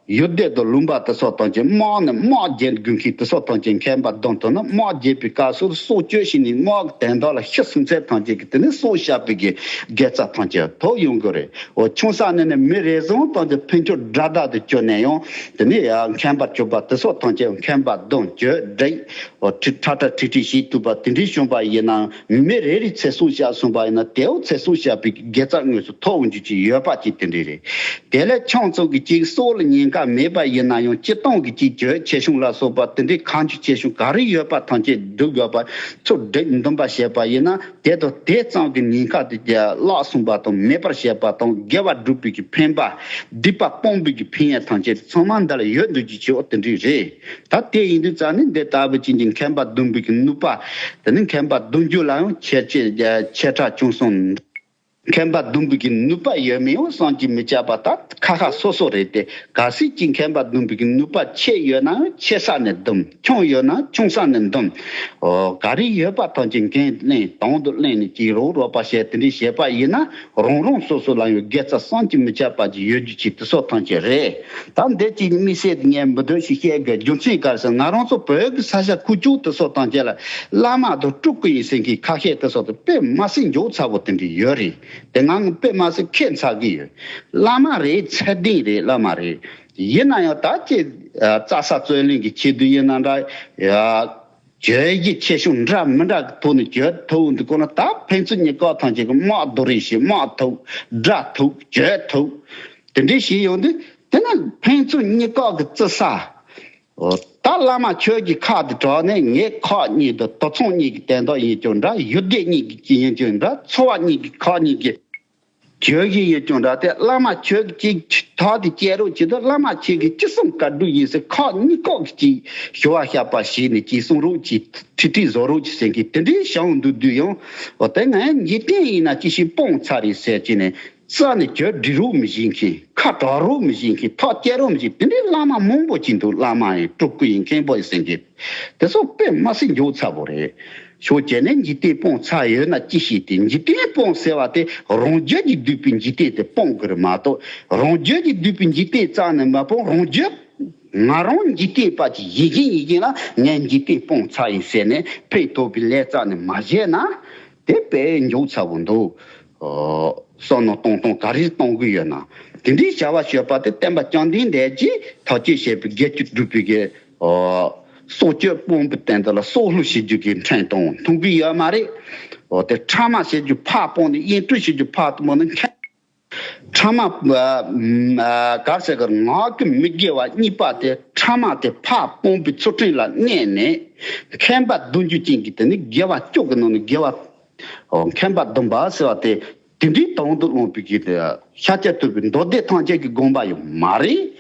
ཡུལ་སྡེ་དང་ལུང་པ་དེ་ཚོ་ཐམས་ཅད་དམག་ནས་དམག་རྒྱལ་དགོས་མཁན་དེ་ཚོ་ཐམས་ཅད་མཁན་པ་སྡོམ་ཐུབ་ན་དམག་རྒྱལ་བའི་སྐབས་སུ་སྲོག་གཅོད་བྱས་ནས་དམག་གི་དོན་དག་ལ་ཤི་སོང་ཚད་ཐམས་ཅད་ཀྱི་དེ་ནས་སྲོག་བཤགས་པའི་གི་དགེ་རྩ་ཐམས་ཅད་ཐོབ་ཡོང་གི་རེད། འོ་ཆུང་ས་ནས་ནི་མི་རེ་ཟུང་ཐམས་ཅད་ཕན་ཆོད་དགྲ་དག་ཏུ་གྱུར་ནས་ཡང་དེ་ནས་ཡང་མཁན་པ་གྱུར་པ་དེ་ཚོ་ཐམས་ཅད་མཁན་པ་སྡོམ་གྱོད་སྒྲིག་འོ་ཁྲི་ཁྲ་ཁྲ་ཁྲི་ཁྲི་ཞིག་ཐུབ་པ་དེ་འདྲའི་བྱུང་པ་ཡིན་ན་མི་རེ་རེ་ཚེ་སྲོག་བཤགས་སོང་པ་ཡིན་ན་དེའོ་ཚེ་སྲོག་བཤགས་པའི་དགེ་རྩ་དངོས་སུ་ཐོབ་འོང་རྒྱུ་ཅིག་ཡོད་པ་ཅིག་དེ་འདྲ་རེད། དེ་ལས་ཁྱོད་ཚོ་གི་ཅིག་སྲོག་ལ་ཉེན་ཁ་མེད་པ་ཡིན་ན་ཡང་སྤྱིར་བཏང་གི་ཅིག་གྱོད་ཆེ་ཆུང་ལ་སོགས་པ་དེ་འདྲའི་ཁ་མཆུ་ཆེ་ཆུང་ག་རེ་ཡོད་པ་ཐམས་ཅད་སྒྲུབ་དགོས་པ་ཚུར་སྒྲིག་འདུམ་པ་བྱས་པ་ཡིན་ན་དེ་དང་དེ་ཙམ་གྱི་ཉེན་ཁ་དེ་བརླག་སོང་པ་དང་མེད་པར་བྱས་པ་དང་དགེ་བ་སྒྲུབ་པའི་གི་ཕན་པ་སྡིག་པ་སྤོང་བའི་གི་ཕན་ཡོན་ཐམས་ཅད་ཚང་མ་འདི་ལ་ཡོད་འདུག་ཅིག་ཆེའོ་དེ་འདྲ་རེད། ད་དེ་ཡིན་དུས་ཙང་ནི་འདི་ལྟ་བུ་ཅན་གྱི་མཁན་པ་སྡོམ་པའི་གི་ནུས་པ། དེ་ནི་མཁན་པ་སྡོམ་རྒྱུ་ལ་ཡང་ཆེ་ཆེ་ཆེ་ཕྲ་ཆུང་གསུམ། མཁན་པ་སྡོམ་པའི་གི་ནུས་པ་ཡོད་མེད་ཡང་བསམ་གྱིས་མི་ཁྱབ་པ་ད་ཁ་ཁ་སོ་སོ་རེད་དེ། གལ་སྲིད་ཀྱི་མཁན་པ་སྡོམ་པའི་གི་ནུས་པ་ཆེ་ཡོད་ན་ཆེ་ས་ནས་སྡོམ། ཆུང་ཡོད་ན་ཆུང་ས་ནས་སྡོམ། འོ་ག་རེ་ཡོད་པ་ཐམས་ཅད་འགན་ལེན་དང་དུ་ལེན་ནས་ཅིག་རོགས་རོགས་པ་བྱས་དེ་འདྲ་བྱས་པ་ཡིན་ན། རང་རང་སོ་སོ་ལ་ཡང་དགེ་རྩ་བསམ་གྱིས་མི་ཁྱབ་པ་ཅིག་ཡོད་རྒྱུ་ཅིག་དེ་སོགས་ཐམས་ཅད་རེད། ད་འདི་ཅིག་དམིགས་བསལ་དུ་ངས་མི་འདོད་ཞིག་བཤད་དགོས་རྒྱུ་མཚན་ག་རེ་ཟེར་ན་ང་རང་ཚོ་བོད་ཀྱི་ས་ཆ་ཁུག་ཀྱོག་དེ་སོགས་ཐམས་ཅད་ལ་བླ་མ་དང་སྤྲུལ་སྐུ་ཡིན་ཟེར་མཁན་ཁ་ཤས་དེ་སོགས་དེ་དཔེ་མ་སྲིད་མགྱོགས་ཚ་པོ་དེ་འདྲ་ཡོད་རེད། དེ་ང་དཔེ་མ་སྲིད་ཁྱད་མཚར་གི་ཡོད། བླ་མ་རེད། ཚད་ལྡན་རེད། བླ་མ་རེད། ཡིན་ན་ཡང་ད་ཅིག་རྩྭ་ས་རྩོད་ལེན་གྱི་ཆེད་དུ་ཡིན་ན་འདྲ། བརྗོད་གཞི་ཆེ་ཆུང་འདྲ་མི་འདྲ་གི་ཐོག་ནས་བརྗོད་ཐུབ་འདུག་གོ་ན། ད་ཕན་ཚུན་གཉིས་ཀ་ཐམས་ཅད་ཀྱི་དམག་རྡོ་རིང་ཞིག་དམག་ཐུབ། སྒྲ་ཐུབ། བརྗོད་ཐུབ། དེ་འདྲའི་ཞིག་ཡོང་དུས། དེ་ན་ཕན་ཚུན་གཉིས་ཀ་གི་བརྩི་ས། ད་བླ་མ་ཁྱོད་ཀྱི་ཁ་དེ་དྲངས་ནས། ངའི་ཁ་གཉིས་དེ་དུད་ཚང་གཉིས་ཀྱི་དོན་དག་ཡིན་ཀྱང་འདྲ། ཡུལ་སྡེ་གཉིས་ཀྱི་ཡིན་ཀྱང་འདྲ། ཚོ་བ་གཉིས་ཀྱི་ཁ་གཉིས་ཀྱི་བརྗོད་གཞི་ཡིན་ཀྱང་འདྲ། དེ་བླ་མ་ཁྱོད་ཀྱིས་ཐག་དེ་བཅད་རོགས་བྱེད་དུས། བླ་མ་ཁྱེད་ཀྱིས་ཅི་གསུང་བཀའ་སྒྲུབ་ཡིན་ཟེར། ཁ་གཉིས་ཀ་གིས་ཞུ་བ་བཤད་པ་ཞུས་ནས་ཅིག་གསུང་རོགས་གྱིས། ཁྲིད་ཁྲིད་བཟོ་རོགས་གྱིས་ཟེར་མཁན་དེ་འདྲའི་བྱུང་འདུག་དུས་ཡང་། འོ་དེ་ང་འཇིག་རྟེན་ཡིན་ན་ཅི་ཞིག་སྤོང་ཚར་རེད་ཟེར་གྱི་ནས། རྩ་ནས་ཁྱོད་འདྲི་རོགས་མི་བྱེད་མཁན། ཁ་གྲག་རོགས་མི་བྱེད་མཁན། ཐག་བཅད་རོགས་མི་བྱེད། དེ་འདྲའི་བླ་མ་མང་པོ་ཅིག་འདུག། བླ་མ་ཡིན། སྤྲུལ་སྐུ་ཡིན། མཁན་པོ་ཡིན་ཟེར་མཁན། དེ་ཚོ་དཔེ་མི་སྲིད་མགྱོགས་ཚ་པོ་རེད། ཤོག་བྱས་ནས་འཇིག་རྟེན་སྤོང་ཚར་ཡོད་ན་ཅི་ཞིག་དེ། འཇིག་རྟེན་སྤོང་ཟེར་བ་དེ་རང་རྒྱུད་ཀྱིས་བསྡུས་པའི་འཇིག་རྟེན་དེ་སྤོང་དགོས་རེད་མ་གཏོགས། རང་རྒྱུད་ཀྱིས་བསྡུས་པའི་འཇིག་རྟེན་རྩ་ནས་མ་སྤོང་། རང་རྒྱུད། ང་རང་འཇིག་རྟེན་པ་ཅིག་ཡིན་བཞིན་ཡིན་བཞིན་ལ་ངས་འཇིག་རྟེན་སྤོང་ཚར་ཡིན་ཟེར་ནས་ཕན་ཐོགས་པའི་ལས་རྩ་ནས་མ་བྱས་ན། དེ་དཔེ་མགྱོགས་ཚ་པོ་འདུག། ཨོ། བསམ་མནོ་གཏོང་སྟངས་ག་རེ་གཏོང་གི་ཡོད་ན། དེ་འདྲའི་བྱ་བ་བྱེད་པ་དེ་བསྟན་པ་བཅོམ་ལྡན་འདས་ཀྱིས་ཐག་གཅོད་བྱས་པའི་དགེ་བཅུ་སྒྲུབ་པའི་གི། ཨོ། སྲོག་གཅོད་སྤོང་བའི་སྟེང་དུ་ལ་སྲོག་བླུ་བྱེད་རྒྱུ་གི་ཕྲན་དང་མཐུན་གི་ཡོད་མ་རེད། ཨོ། དེ་ཕྲ་མ་བྱེད་རྒྱུ་ཕར་སྤོང་ནས། གཡེང་དྲུང་བྱེད་རྒྱུ་ཕར་སྤོང་ནས། མཁན། ཕྲ་མ། ཨ། ཨ། ག་རེ་ཟེར་གི། ངག་གི་མི་དགེ་བ་གཉིས་པ་དེ། ཕྲ་མ་དེ་ཕར་སྤོང་བའི་ཚུལ་ཁྲིམས་ལ་གནས་ནས། མཁན་པ་བདུན་ཅུ་ཅན་གྱི་དེ་ནི་དགེ་བ་བཅུ་གི་ནང་ནས་དགེ་བ། ཨོ། མཁན་པ་བདུན་པ་ཟེར་བ་དེ། དེ་འདྲའི་དོན་དུ་བླངས་པའི་གི་ཤཱཀྱ་ཐུབ་པའི་མདོ་སྡེ་ཐམས་ཅད་ཀྱི་དགོངས་པ་ཡང་མ་རེད།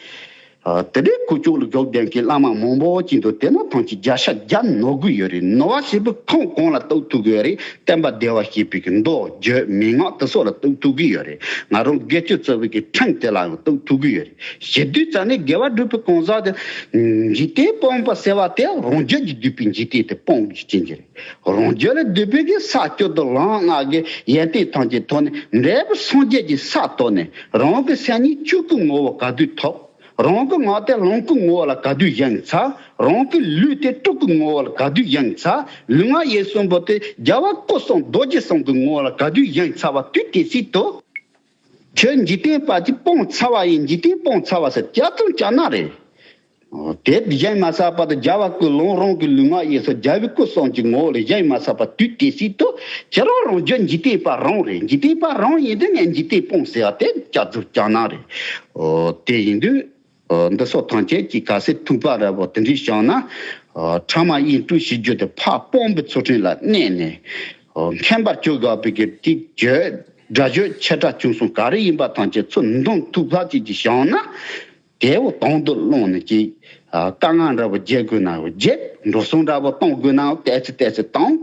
ཨ། དེ་འདྲའི་ཁུ་བྱུག་ལ་སྒོ་བསྡད་མཁན་བླ་མ་མང་པོ་ཅིག་འདུག། དེ་ན་ཐམས་ཅད་བརྒྱ་ཆ་བརྒྱ་ནོར་གི་ཡོད་རེད། ནོར་བ་ཞེས་པའི་ཁུངས་གང་ལ་གཏུག་ཐུབ་གི་ཡོད་རེད། བསྟན་པ་བདེ་བར་གཤེགས་པའི་གི་མདོ་རྒྱུད་མན་ངག་དེ་སོགས་ལ་གཏུག་ཐུབ་གི་ཡོད་རེད། ང་རང་དགེ་བཅུ་བརྩི་བའི་གི་ཁྲིམས་དེ་ལའང་གཏུག་ཐུབ་གི་ཡོད་རེད། ཞེ་དུས་ཙ་ནས་དགེ་བ་སྒྲུབ་པའི་གང་ཟག་དེ། འཇིག་རྟེན་སྤོང་བ་ཟེར་བ་དེ་རང་རྒྱུད་ཀྱིས་བསྡུས་པའི་འཇིག་རྟེན་དེ་སྤོང་གི་ཅན་གྱི་རེད། རང་རྒྱུད་ལ་བསྡུས་པའི་གི་ས་བཅུ་དང་ལམ་ལྔ་གི་ཡོན་ཏན་ཐམས་ཅད་ཐོབ་ནས། འབྲས་བུ་སངས་རྒྱས་ཀྱི་ས་ཐོབ་ནས། རང་གི་སེམས་ཉིད་ཆོས་སྐུའི་ངོ་བོ་ག་དུས་ཐོབ། རང་གི་ངག་དེ་ལོངས་སྐུའི་ངོ་བོ་ལ་ག་དུས་བཞེངས་ཚར། རང་གི་ལུས་དེ་སྤྲུལ་སྐུའི་ངོ་བོ་ལ་ག་དུས་བཞེངས་ཚར། ལུས་ངག་ཡིད་གསུམ་པོ་དེ་རྒྱལ་བ་སྐུ་གསུམ་རྡོ་རྗེ་གསུམ་གྱི་ངོ་བོ་ལ་ག་དུས་བཞེངས་ཚར་བ་དུས་དེ་སྲིད་དུ། ཁྱོད་འཇིག་རྟེན་པ་ཅིག་སྤོང་ཚར་བ་ཡིན། འཇིག་རྟེན་སྤོང་ཚར་བ་ཟེར་སྐྱག་རྫུན་སྐྱག་རྣ་རེད། ཨོ། དེ་བཞེངས་མ་ཚར་བར་དུ་རྒྱལ་བ་སྐུ་ལུས་རང་གི་ལུས་ངག་ཡིད་གསུམ་རྒྱལ་བའི་སྐུ་གསུམ་གྱི་ངོ་བོ་ལ་བཞེངས་མ་ཚར་བ་དུས་དེ་སྲིད་དུ། ཁྱེད་རང་རང་རྒྱུད་འཇིག་རྟེན་པ་རང་རེད། འཇིག་རྟེན་པ་རང་ཡིན་དུས་ངས་འཇིག་རྟེན་སྤོང་ཟེར་བ་དེ་སྐྱག་རྫུན་སྐྱག་རྣ་རེད། ཨོ། དེ་ཡིན་དུས། ཨོ། འདི་སོགས་ཐམས་ཅད་ཀྱི་གལ་སྲིད་ཐུག་པ་འདྲ་པོ་དེ་འདྲའི་བྱུང་ན། ཨོ། ཕྲ་མ་གཡེང་དྲུང་བྱེད་རྒྱུ་དེ་ཕར་སྤོང་བའི་ཚུལ་ཁྲིམས་ལ་གནས་ནས། ཨོ། མཁྱེན་པར་གྱུར་དགོས་པའི་གི་དེ་བརྗོད། སྒྲ་བརྗོད་ཆེ་ཕྲ་ཆུང་གསུམ་ག་རེ་ཡིན་པ་ཐམས་ཅད་ཚུར་འདོན་ཐུབ་པ་ཅིག་ཅིག་བྱུང་ན། དེ་བོ་དོན་དུ་བླངས་ནས་ཅིག། ཨ། དཀའ་ངལ་འདྲ་པོ་འཇལ་དགོས་ན་འཇལ། འགྲོ་སོང་འདྲ་པོ་གཏོང་དགོས་ན་ཏོག་ཙམ་ཏོག་ཙམ་གཏོང་།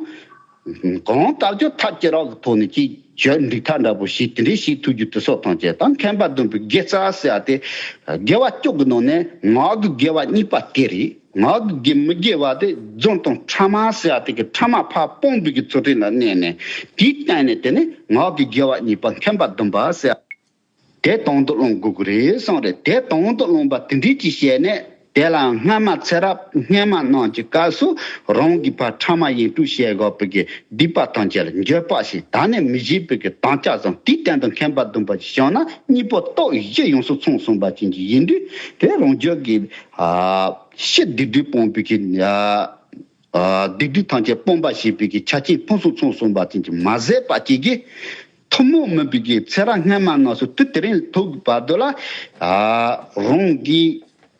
གང་ལྟར་ཀྱང་ཐབས་ཅི་རག་གི་ཐོག་ནས་ཅིག་བྱོས་འགྲིག་ཐབས་འདྲ་པོ་ཞིག་དེ་འདྲའི་ཞིག་ཐུབ་རྒྱུ་དེ་སོགས་ཐམས་ཅད་དང་། མཁྱེན་པ་བདུན་པའི་དགེ་རྩ་ཟེར་བ་དེ། དགེ་བ་བཅུ་གི་ནང་ནས་ངག་གི་དགེ་བ་གཉིས་པ་དེ་རེད། ངག་གི་དགེ་མི་དགེ་བ་དེ་རྫུན་དང་ཕྲ་མ་ཟེར་བ་དེ་གི་ཕྲ་མ་ཕར་སྤོང་བའི་གི་ཚུལ་ཁྲིམས་ལ་གནས་ནས། དེའི་སྟེང་ནས་དེ་ནི་ངག་གི་དགེ་བ་གཉིས་པ་མཁྱེན་པ་བདུན་པ་ཟེར། དེ་དོན་དུ་བླང་དགོས་ཀྱི་རེད་གསུངས་རེད། དེ་དོན་དུ་བླངས་པ་དེ་འདྲས་ཅིག་བྱས་ནས། དེ་ལ་སྔ་མ་ཚེ་རབས་སྔ་མ་རྣམས་ཀྱི་སྐབས་སུ་རང་གིས་ཕར་ཕྲ་མ་གཡེང་དྲུང་བྱེད་དགོས་པའི་གི་སྡིག་པ་ཐམས་ཅད་ལ་འགྱོད་པ་ཞིག་ད་ནི་མི་བྱེད་པའི་གི་དམ་བཅའ་བཟུང་། དེའི་སྟེང་དུ་མཁྱེན་པ་བདུན་པ་ཞིག་བྱུང་ན་གཉིས་པོ་སྟོབས་བཞི་ཡོངས་སུ་ཚང་སོང་བ་ཅན་གྱི་ཡིན་དུས། དེ་རང་རྒྱུད་ཀྱི། ཨ། ཕྱི་སྡིག་སྒྲིབ་སྤོང་བའི་གི། ཨ། ཨ། སྡིག་སྒྲིབ་ཐམས་ཅད་སྤོང་བ་ཞེས་པའི་གི་ཆ་རྐྱེན་ཕུན་སུམ་ཚོགས་སོང་བ་ཅན་གྱི་མ་ཟད་པ་ཅིག་གིས། ཐུན་མོང་མིན་པའི་གི་ཚེ་རབས་སྔ་མ་རྣམས་སུ་དུས་དེ་རིང་ཐུག་གི་བར་དུ་ལ། ཨ། རང་གི་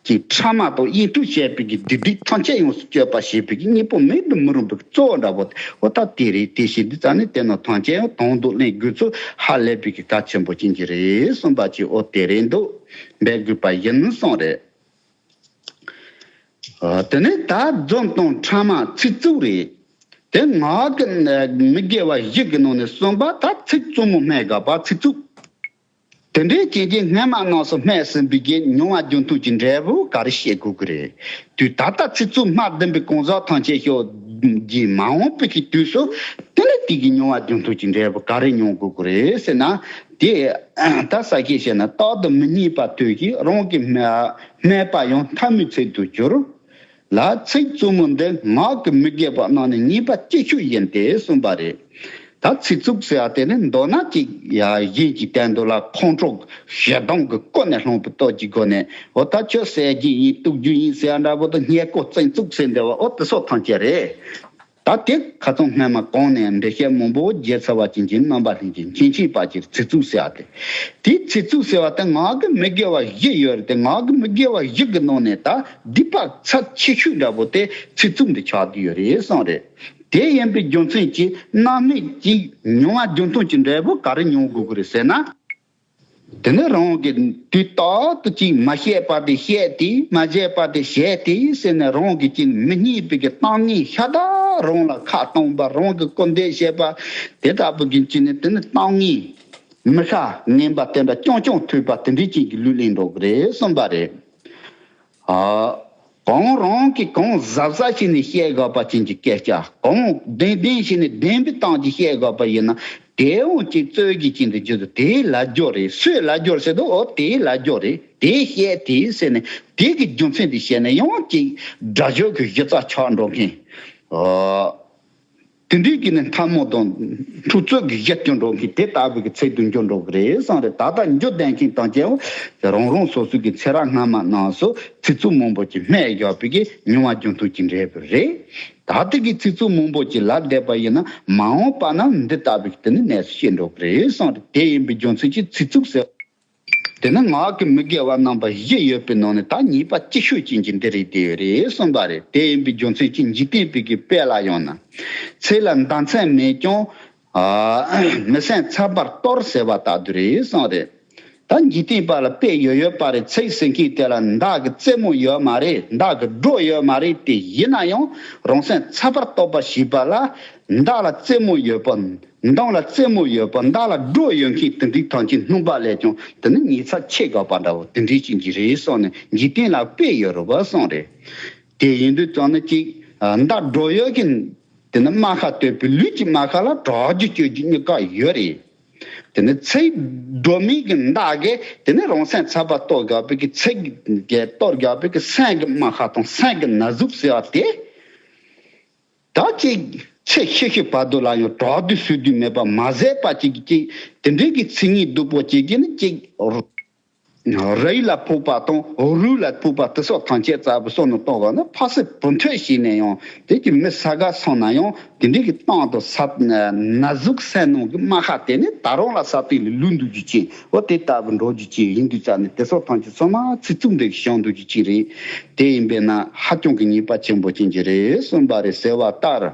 གི་ཕྲ་མ་དང་གཡེང་དྲུང་བྱས་པའི་གི་སྡིག་སྒྲིབ་ཐམས་ཅད་ཡོངས་སུ་གཅོད་པ་ཞེས་པའི་གི་གཉེན་པོ་མེད་དུ་མི་རུང་བའི་གཙོ་བོ་འདྲ་པོ། འོ་ད་དེ་རེད། དེ་བཞིན་དུ་ཙ་ནི་དེ་རྣམས་ཐམས་ཅད་ཡང་དོན་དུ་གླེང་དགོས་ཚུལ་ཧ་ལས་པའི་གི་གལ་ཆེན་པོ་ཅན་གྱི་རེད་གསུངས་པ་ཅིག་འོ་དེ་རེད་འདུག། འབད་དགོས་པ་ཡིན་གསུངས་རེད། ཨ། དེ་ནས་ད་རྫུན་དང་ཕྲ་མ་ཚིག་རྩུབ་རེད། དེ་ངག་གི་མི་དགེ་བ་བཞི་གི་ནང་ནས་གསུམ་པ་ད་ཚིག་རྩུབ་མོ་སྨྲས་དགོས་པ་ཚིག་རྩུབ། དེ་འདྲའི་རྐྱེན་གྱིས་སྔ་མ་རྣམས་སུ་སྨྲས་ཟིན་པའི་གི་མྱོང་བ་རྒྱུན་མཐུད་ཀྱི་འབྲས་བུ་ག་རེ་བཤད་དགོས་ཀྱི་རེད། དུས་ད་ལྟ་ཚིག་རྩུབ་སྨྲ་བདེན་པའི་གང་ཟག་ཐམས་ཅད་ཤོག་གི་མ་འོངས་པའི་གི་དུས་སུ་དེ་ལས་དེ་གི་མྱོང་བ་རྒྱུན་མཐུད་ཀྱི་འབྲས་བུ་ག་རེ་མྱོང་དགོས་ཀྱི་རེད་ཟེར་ན། དེ་ད་ས་སྐྱེས་བཤད་ན་རྟག་ཏུ་མི་སྙན་པ་ཐོས་ཤིང་རང་གིས་སྨྲས་པ་ཡང་ཐ་མའི་ཚིག་ཏུ་གྱུར། ལ། ཚིག་རྩུབ་མོ་འདི་ངག་གི་མི་དགེ་བ་རྣམས་ནི་ཉེས་པ་གཅིག་ཤོས་ཡིན་ཏེ་གསུངས་པ་རེད། ད་ཚིག་རྩུབ་ཟེར་བ་དེ་ནི་མདོར་ན་ཅིག་ཡ་གཞན་གྱི་དོན་དུ་ལ་ཁོང་ཁྲོ་ཞེ་སྡང་གི་ཀུན་ནས་སློང་བའི་སྟོབས་ཀྱི་སྒོ་ནས། འོ་ད་ཁྱོད་ཟ་རྒྱུ་ཡིན་གཏུག་རྒྱུ་ཡིན་ཟེར་བ་འདྲ་པོ་དང་སྙད་ཀོ་བཙན་རྩུབ་ཟེར་འདི་བ། འོ་དེ་སོགས་ཐམས་ཅད་རེད། ད་དེ་ཁ་ཚང་སྔ་མ་གོང་ནས་འགྲེལ་བཤད་མང་པོ་བརྒྱབ་ཚར་བ་ཅན་གྱི་རྣམ་པ་ལྷན་ཅིག་མཁྱེན་མཁྱེན་པ་ཅིག་ཚིག་རྩུབ་ཟེར་བ་དེ། དེའི་ཚིག་རྩུབ་ཟེར་བ་དེ་ངག་གི་མི་དགེ་བ་བཞི་ཡོད་རེད་དེ། ངག་གི་མི་དགེ་བ་བཞི་གི་ནང་ནས་ད་སྡིག་པ་ཚབས་ཆེ་ཤོས་འདྲ་པོ་དེ་ཚིག་རྩུབ་འདི་ཆགས་བསྡད་ཡོད་རེད་གསུངས་རེད། དེ་ཡིན་པའི་རྒྱུ་མཚན་གྱིས་སྣང་མེད་ཀྱི་མྱོང་བ་རྒྱུ་མཐུན་གྱི་འབྲས་བུ་ག་རེ་མྱོང་དགོས་ཀྱི་རེད་ཟེར་ན། དེ་ནི་རང་གི་དུས་རྟག་ཏུ་ཅིག་མ་བཤད་པ་དེ་བཤད་དེ། མ་བྱས་པ་དེ་བྱས་ཏེ་ཟེར་ནས་རང་གི་ཅིག་མི་སྙིང་པོའི་གི་གཏམ་ངན་ཤ་སྟག་རང་ལ་ཁ་གཏོང་བ། རང་གི་སྐུར་འདེབས་བྱེད་པ་དེ་ལྟ་བུ་གི་ཅིག་ནི་དེ་ནི་གཏམ་ངན་མི་ཤ་ངན་པ་དེ་འདྲ་རྐྱང་རྐྱང་ཐོས་པ་དེ་འདྲའི་ཅན་གྱི་ལུས་ལེན་འགྲོ་གི་རེད་གསུངས་པ་རེད། ཨ། གང་རུང་གིས་གང་གཟབ་གཟབ་བྱས་ནས་བཤད་དགོས་པ་ཅན་གྱི་སྐད་ཆ། གང་བདེན་བདེན་བྱས་ནས་བདེན་པའི་སྟངས་ཀྱིས་བཤད་དགོས་པ་ཡིན་ན། དེའང་ཅིག་རྩོད་ཀྱི་ཅན་དུ་འགྱུར་དུ། དེའི་ལབ་རྒྱུ་རེད། སུའི་ལབ་རྒྱུ་རེད་ཟེར་དུས། འོ་དེའི་ལབ་རྒྱུ་རེད། དེས་བཤད་དེ་ཟེར་ནས་དེ་གི་རྒྱུ་མཚན་དེ་བཤད་ནས་ཡང་ཅིག་དགྲ་གཞུག་གི་གཞི་རྩ་ཆགས་འགྲོ་མཁན། ཨ། དེ་འདྲའི་གི་ནི་འཐབ་མོ་དང་འཁྲུག་རྩོད་ཀྱི་གཞི་གྱུར་འགྲོ་མཁན་དེ་ལྟ་བུ་གི་ཚིག་ཏུ་འགྱུར་འགྲོ་གི་རེད་གསུངས་རེད། ད་ལྟ་འགྱུར་བསྡད་མཁན་དང་བཅས་པ་རང་རང་སོ་སོ་གི་ཚེ་རབས་སྔ་མ་རྣམས་སུ་ཚིག་རྩུབ་མང་པོ་ཅིག་སྨྲས་བཞག་པའི་གི་མྱོང་བ་རྒྱུ་མཐུན་གྱི་འབྲས་བུ་རེད། ད་ལྟ་གི་ཚིག་རྩུབ་མང་པོ་ཅིག་ལབ་བསྡད་པ་ཡིན་ན། མ་འོངས་པ་ན་འདི་ལྟ་བུ་གི་དེ་ནི་གནས་སུ་སྐྱེ་འགྲོ་གི་རེད་གསུངས་རེད། དེ་ཡིན་པའི་རྒྱུ་མཚན་གྱིས་ཚིག་རྩུབ་ཟེར། དེ་ནི་ངག་གི་མི་དགེ་བ་རྣམ་པ་བཞི་ཡོད་པའི་ནང་ནས་ད་ཉེས་པ་ལྕི་ཤོས་ཅན་གྱི་འདི་རིགས་དེ་རེད་གསུངས་པ་རེད། དེ་ཡིན་པའི་རྒྱུ་མཚན་གྱིས་འཇིག་རྟེན་པའི་གི་དཔེ་ལ་ཡང་ན། ཚིག་ལ་མདའ་མཚན་མེད་ཀྱང་། ཨ། མི་སེམས་ཚ་བར་གཏོར་ཟེར་བ་ལྟ་བུ་རེད་གསུངས་རེད། ད་འཇིག་རྟེན་པ་ལ་དཔེ་ཡོད་ཡོད་པ་རེད། ཚིག་ཟེར་མཁན་དེ་ལ་མདའ་གི་རྩེ་མོ་ཡོད་མ་རེད། མདའ་གི་སྒྲོ་ཡོད་མ་རེད། དེ་ཡིན་ན་ཡང་རང་སེམས་ཚ་བར་གཏོར་བ་ཞེས་པ་ལ། མདའ་ལ་རྩེ་མོ་ཡོད་པ། མདུང་ལ་རྩེ་མོ་ཡོད་པ། མདའ་ལ་སྒྲོ་ཡོད་མཁན་དེ་འདྲའི་ཐམས་ཅད་སྣུམ་པ་ལས་ཀྱང་དེ་ནི་ཉེས་ཚབས་ཆེ་དགོས་པ་འདྲ་བོ་དེ་འདྲའི་ཅན་གྱི་རེད་གསུངས་ནས། འཇིག་རྟེན་ལ་དཔེ་ཡོད་རེད་བ་གསུངས་རེད། དེ་ཡིན་དུས་ཙང་ནི་ཅིག་མདའ་སྒྲོ་ཡོད་ཀྱི་དེ་ནི་རྨ་ཁ་གཏོད་པའི་ལུས་ཀྱི་རྨ་ཁ་ལ་དྲག་རྒྱུ་གཅོད་རྒྱུ་གཉིས་ཀ་ཡོད་རེད། དེ་ནི་ཚིག་སྒྲོ་མེད་ཀྱི་མདའ་གིས་དེ་ནི་རང་སེམས་ཚ་བ་གཏོར་དགོས་པའི་གི། ཚིག་གིས་གཏོར་དགོས་པའི་གི་སེམས་ཀྱི་རྨ་ཁ་དང་སེམས་ཀྱི་ན་ཟུག་ཟེར་བ་དེ། ད་ཅིག་ཚེ་ཤི་ཤི་བར་དུ་ལ་ཡང་དྲག་སྡུག་སོས་སྡུག་མེད་པ་མ་ཟད་པ་ཅིག་གི་ཅིག་དེ་འདྲའི་གི་ཚིག་ངན་སྡུག་པོ་ཅིག་གིས་ནི་ཅིག་རི་ཡིབ་ལ་ཕོག་པ་དང་རུས་ལ་ཕོག་པ་དེ་སོགས་ཐམས་ཅད་རྩ་བའི་སོ་ནས་གཏོང་བ་ན། ཕ་སྲིད་བུ་ཐོད་བྱས་ནས་ཡང་དེ་གི་མི་ས་ག་སོང་ན་ཡང་དེ་འདྲའི་གི་གཏམ་དང་ས་ན་ཟུག་སེམས་ནང་གི་རྨ་ཁ་དེ་ནི་ད་རུང་ལ་ས་སྟེང་ལ་ལུས་འདུག་རྒྱུ་ཅིག་འོ་དེ་ལྟ་བུ་འགྲོ་རྒྱུ་ཅིག་ཡིན་དུས་ཙང་ནི་དེ་སོགས་ཐམས་ཅད་ཚང་མ་ཚིག་རྩུབ་འདི་བྱུང་འདུག་རྒྱུ་ཅིག་རེད། དེ་ཡིན་པས་ན་ཧ་ཅང་གི་ཉེས་པ་ཆེན་པོ་ཅན་གྱི་རེད་གསུངས་པ་རེད་ཟེར་བ་ལྟར།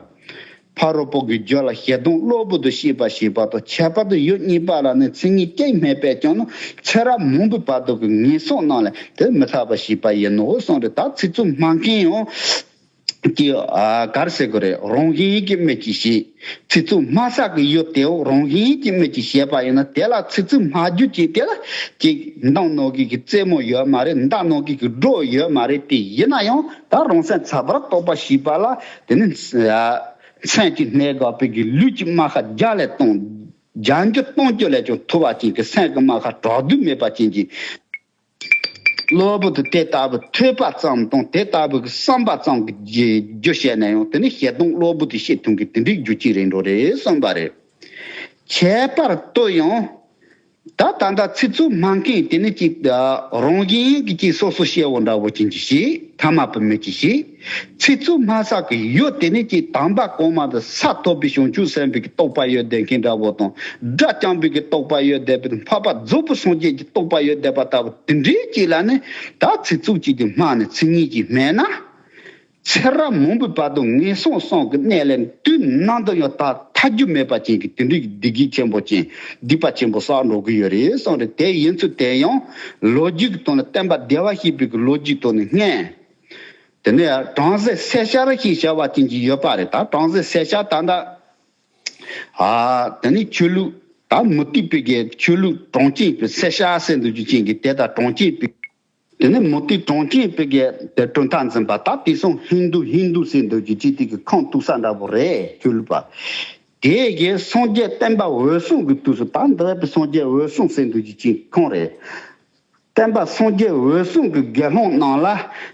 ཕ་རོལ་པོ་གི་རྒྱུད་ལ་ཞེ་སྡང་གློ་བུར་དུ་སྐྱེས་པ་ཞེས་པ་དང་། ཁྱད་པར་དུ་ཡུལ་གཉིས་པ་ལ་ནི་ཚིག་ངན་གཅིག་སྨྲས་པས་ཀྱང་ནི། ཚེ་རབས་མང་པོའི་བར་དུ་གི་ངན་སོང་རྣམས་ལས་དེ་མི་ཐར་བ་ཞེས་པ་ཡིན་ནོ་གསུངས་རེད། ད་ཚིག་རྩུབ་སྨྲ་མཁན་ཡང་ཀྱི་ཨ་ག་རེ་ཟེར་དགོས་རེད། རང་བཞིན་གྱིས་མི་གཅིག་བྱེད། ཚིག་རྩུབ་སྨྲ་ས་གི་ཡུལ་དེའང་རང་བཞིན་གྱིས་མི་གཅིག་བྱེད་པ་ཡིན་ན། དེ་ལ་ཚིག་རྩུབ་སྨྲ་རྒྱུ་ཅིག་དེ་ལ་ཅིག་མདུང་ནང་གི་གི་རྩེ་མོ་ཡོད་མ་རེད། མདའ་ནང་གི་གི་སྒྲོ་ཡོད་མ་རེད། དེ་ཡིན་ན་ཡང་ད་རང་སེམས་ཚ་བར་གཏོར་བ་ཞེས་པ་ལ་དེ་ནི་ཨ་མཚན་གྱིས་སྨྲས་དགོས་པའི་གི་ལུས་ཀྱི་རྨ་ཁ་བརྒྱ་ལས་གཏོང་། བརྒྱ་འགྱུར་གཏོང་རྒྱུ་ལས་ཀྱང་ཐུ་བ་ཅན་གྱི་སེམས་ཀྱི་རྨ་ཁ་དྲག་སྡུག་མེད་པ་ཅན་གྱི། གློ་བུར་དུ་དེ་ལྟ་བུ་ཐོས་པ་ཙམ་དང་དེ་ལྟ་བུ་གི་བསམ་པ་ཙམ་གྱི་རྒྱུ་བྱས་ན་ཡང་དེ་ནི་ཞེ་སྡང་གློ་བུར་དུ་སྐྱེ་ཐུབ་མཁན་དེ་འདྲའི་རྒྱུ་ཅིག་རེད་འགྲོ་རེད་གསུངས་པ་རེད། ཁྱད་པར་དུ་ཡང་ད་ད་ལྟ་ཚིག་རྩུབ་སྨྲ་མཁན་དེ་ནི་ཅིག་རང་བཞིན་གྱིས་ཅིག་སོ་སོ་སྐྱེ་བོ་འདྲ་བོ་ཅན་གྱི་ཞིག་ཐ་མལ་པའི་མི་ཅིག་ཞིག་ཚིག་རྩུབ་སྨྲ་ས་གི་ཡུལ་དེ་ནི་ཅིག་དམ་པ་གོང་མ་དང་ས་ཐོབ་པའི་བྱང་ཆུབ་སེམས་དཔའི་གི་རྟོགས་པ་ཡོད་བསྡད་མཁན་འདྲ་བོ་དང་། དགྲ་བཅོམ་པའི་གི་རྟོགས་པ་ཡོད་བསྡད་པའི་དང་། འཕགས་པ་རྫོགས་པའི་སངས་རྒྱས་ཀྱི་རྟོགས་པ་ཡོད་བསྡད་པ་ལྟ་བུ་དེ་འདྲའི་ཅིག་ལ་ནི་ད་ཚིག་རྩུབ་ཅིག་གིས་སྨྲ་ནས་ཚིག་ངན་གྱིས་སྨྲས་ན། ཚེ་རབས་མང་པོའི་བར་དུ་ངན་སོང་གསུམ་གྱི་གནས་ལས་དུས་ནམ་དུ་ཡང་ཐར་ཐར་རྒྱུ་མེད་པ་ཅན་གྱི་དེ་འདྲའི་གི་བདེ་སྐྱིད་ཆེན་པོ་ཅན། སྡིག་པ་ཆེན་པོ་བསགས་འགྲོ་གི་ཡོད་རེད་གསུངས་རེད། དེ་ཡིན་ཚུལ་དེ་ཡང་ལོ་རྒྱུས་ཀྱི་ཐོག་ནས། བསྟན་པ་བདེ་བར་གཤེགས་པའི་གི་ལོ་རྒྱུས་ཐོག་ནས་སྔོན། དེ་ནས་བྲམ་ཟེ་སེ་ཤ་ར་ཞེས་བྱ་བ་ཅན་ཅིག་ཡོད་པ་རེད། ད་བྲམ་ཟེ་སེ་ཤ་ད་ལྟ་ཨ་དེ་ནི་ཆོས་ལུགས་ད་མུ་སྟེགས་པའི་གི་ཆོས་ལུགས་གྲངས་ཅན་པའི་སེ་ཤ་ཟེར་འདུག་རྒྱུ་ཅན་གྱི་དེ་དང་གྲངས་ཅན་པའི། དེ་ནི་མུ་སྟེགས་གྲངས་ཅན་པའི་གི་དེ་གྲུབ་མཐའ་འཛིན་པ། ད་དེང་སང་ཧིན་དུ་ཧིན་དུ་ཟེར་འདུག་རྒྱུ་ཅན་དེ་གི་ཁུངས་གཏུགས་ས་འདྲ་པོ་རེད། ཆོས་ལུགས་པ་དེ་གི་སངས་རྒྱས་བསྟན་པ་འོད་སྲུང་གི་དུས་སུ། ད་འདི་བའི་སངས་རྒྱས་འོད་སྲུང་ཟེར་འདུག་རྒྱུ་ཅན་ཁོང་རེད། བསྟན་པ་སངས་རྒྱས་འོད་སྲུང་གི་དགེ་སློང་རྣམས་ལ་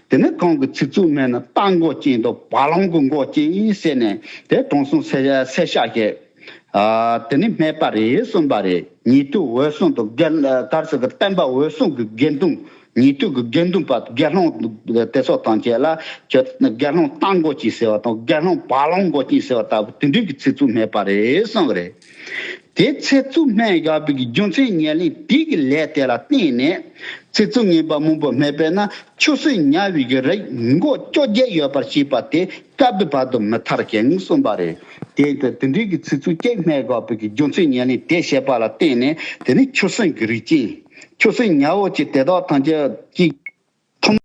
དེ་ནི་གང་གི་ཚིག་རྩུབ་སྨྲས་ན་རྟ་མགོ་ཅན་དང་བ་ལང་གི་མགོ་ཅན་ཟེར་ནས། དེ་དྲང་སྲོང་སེ་སེ་ཤ་ཞེས་ ཨ་དེ་ནི་སྨྲས་པ་རེད་གསུངས་པ་རེད། ཉན་ཐོས་འོད་སྲུང་དང་དགེ་ག་རེ་ཟེར་གི་སྟོན་པ་འོད་སྲུང་གི་དགེ་འདུན། ཉན་ཐོས་ཀྱི་དགེ་འདུན་པ་དགེ་སློང་དེ་ཚོ་ཐམས་ཅད་ལ་ཁྱོད་དགེ་སློང་སྟག་མགོ་ཅན་ཟེར་བ་དང་དགེ་སློང་བ་ལང་མགོ་ཅན་ཟེར་བ་ལྟ་བུ་དེ་འདྲའི་གི་ཚིག་རྩུབ་སྨྲས་པ་རེད་གསུངས་པ་རེད། དེ་ཚིག་རྩུབ་སྨྲས་བཞག་པའི་གི་རྒྱུ་མཚན་ཉེར་ལེན་དེ་གི་ལས་དེ་ལ་བརྟེན་ནས་ཚིག་རྩུབ་ངན་པ་མང་པོ་སྨྲས་པས་ན་ཆུ་སྲིན་ཉ་བའི་གི་རིགས་མགོ་བཅོ་བརྒྱད་ཡོད་པར་བཤད་པ་དེ་སྐབས་དུ་བར་དུ་མི་ཐར་ཞིང་གསུངས་པ་རེད། དེ་དེ་དེ་འདྲའི་གི་ཚིག་རྩུབ་ཅིག་སྨྲས་བཞག་པའི་གི་རྒྱུ་མཚན་ཉེར་ལེན་དེ་བཤད་པ་ལ་བརྟེན་ནས་དེ་ནི་ཆུ་སྲིན་གི་རིགས་ཅན། ཆུ་སྲིན་ཉ་བོ་ཅན་དེ་དག་ཐམས་ཅད་ཀྱི་